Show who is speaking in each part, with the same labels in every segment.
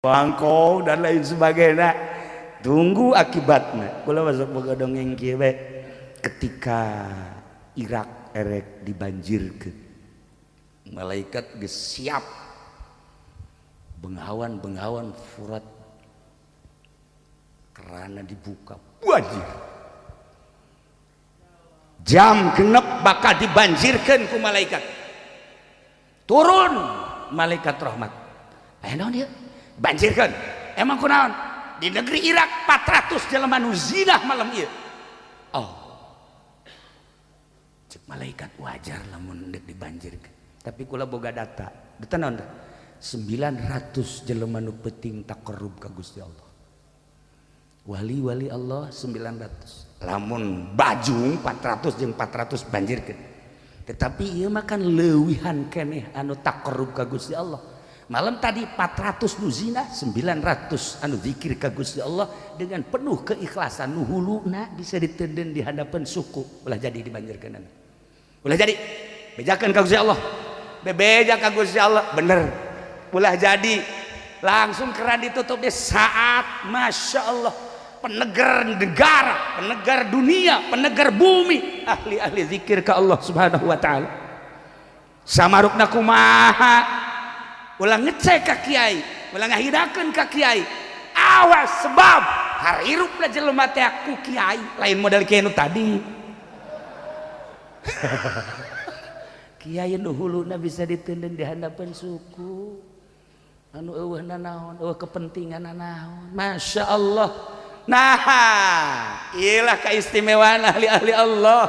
Speaker 1: Bangkok dan lain sebagainya. Tunggu akibatnya. Kula masuk boga dongeng kieu bae. Ketika Irak erek dibanjirkeun, malaikat geus siap bengawan-bengawan Furat kerana dibuka, banjir. Jam 6 bakal dibanjirkan ku malaikat. Turun malaikat rahmat, "Aya naon ieu? Banjirkan." "Emang kunaon?" "Di negeri Irak 400 jelema nu zina malam ieu." Oh, cek malaikat, "Wajar lamun deuk dibanjirkeun." Tapi kula boga data. Data naon teh? 900 jelema nu penting taqarrub ka Gusti Allah, wali-wali Allah 900. Lamun bajung 400 jeung 400 banjirkeun, tetapi ieu mah kan leuwihan keneh anu taqarrub ka Gusti Allah. Malam tadi 400 nu zina, 900 anu zikir ka Gusti Allah dengan penuh keikhlasan, nu huluna bisa ditenden di hadapan suku. Ulah jadi dibanjirkeun, ulah jadi. Bejakeun ka Gusti Allah, bebeja ka Gusti Allah, bener. Ulah jadi. Langsung keran ditutup di saat, masya Allah, penegar negara, penegar dunia, penegar bumi, ahli-ahli zikir ke Allah Subhanahu wa Ta'ala. Samarukna kumaha? Ulah ngecek ka kiai, ulah ngahidakeun ka kiai. Awas, sebab harirupna jelema teh ku kiai lain model kiai nu tadi. Kiai nu huluna bisa ditenden di hadapan suku, anu eueuh naon, eueuh kepentingan naon. Masya Allah. Nah, iyalah keistimewaan ahli-ahli Allah.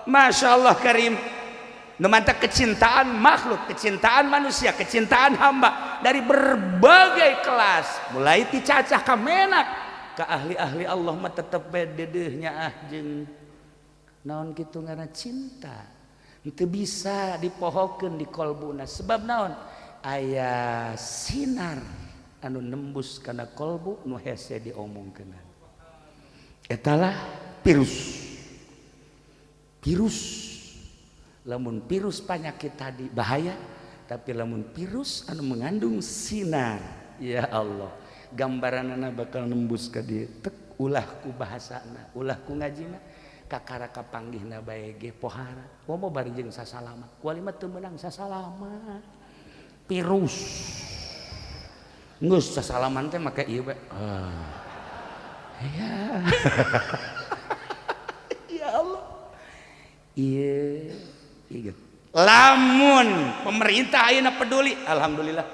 Speaker 1: Masya Allah karim. Nu mantak kecintaan makhluk, kecintaan manusia, kecintaan hamba dari berbagai kelas, mulai ti cacah ka menak, ke ahli-ahli Allah mah tetep bae dedeuhnya ah jeung naon kitu ngaranna cinta. Itu bisa dipohokeun di kolbuna, sebab naon? Aya sinar anu nembus kana kolbu nu hese diomongkeun. Etalah virus. Virus, lamun virus penyakit tadi bahaya, tapi lamun virus anu mengandung sinar, ya Allah, gambaranana bakal nembus ka dieu tek. Ulah ku bahasana, ulah ku ngajina, kakara kapanggihna bae ge pohara. Komo bari jeung sasalama, kuali mah teu meunang sasalama. Virus geus sasalaman teh make ieu bae. Ah. Ya. Ya Allah. Iya, iya. Lamun pemerintah ayeuna peduli, alhamdulillah.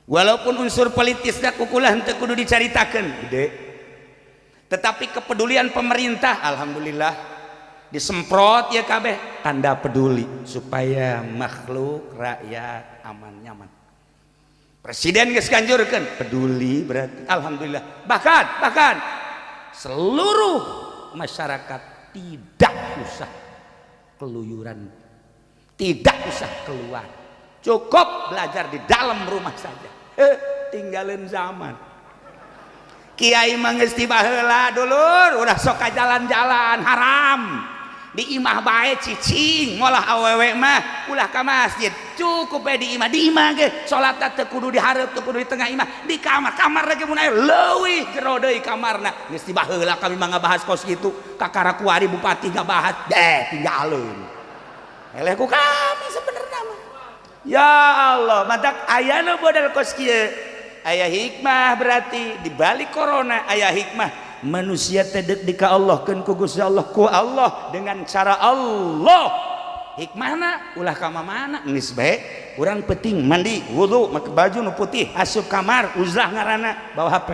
Speaker 1: Walaupun unsur politisnya ku kula henteu kudu dicaritakeun, gede. Tetapi kepedulian pemerintah, alhamdulillah, disemprot ya kabeh, tanda peduli supaya makhluk rakyat aman nyaman. Presiden geus ganjurkeun, peduli berarti, alhamdulillah. Bahkan bahkan seluruh masyarakat tidak usah keluyuran, tidak usah keluar, cukup belajar di dalam rumah saja. Tinggalin zaman kiai mah geus ti baheula, dulur, udah sok ka jalan-jalan haram. Di imah bae cicing, molah awewe mah ulah ka masjid, cukup bae di imah. Di imah ge salat teu kudu di hareup, teu kudu di tengah imah, di kamar. Kamar lagi mun aya leuwih jero deui kamarna. Geus ti baheula kami mah ngabahas kos kitu, kakara kuari bupati ngabahas deh, tinggalkeun eleh ku kami sebenarnya mah. Ya Allah, matak ayana model kos kieu aya hikmah. Berarti di balik corona aya hikmah. Manusia teh deuk di ka Allah keun ku Gusti Allah, ku Allah dengan cara Allah. Hikmahna ulah ka mana, geus bae urang penting mandi, wudu, make baju nu putih, asup kamar, uzlah ngaranna, bawa HP.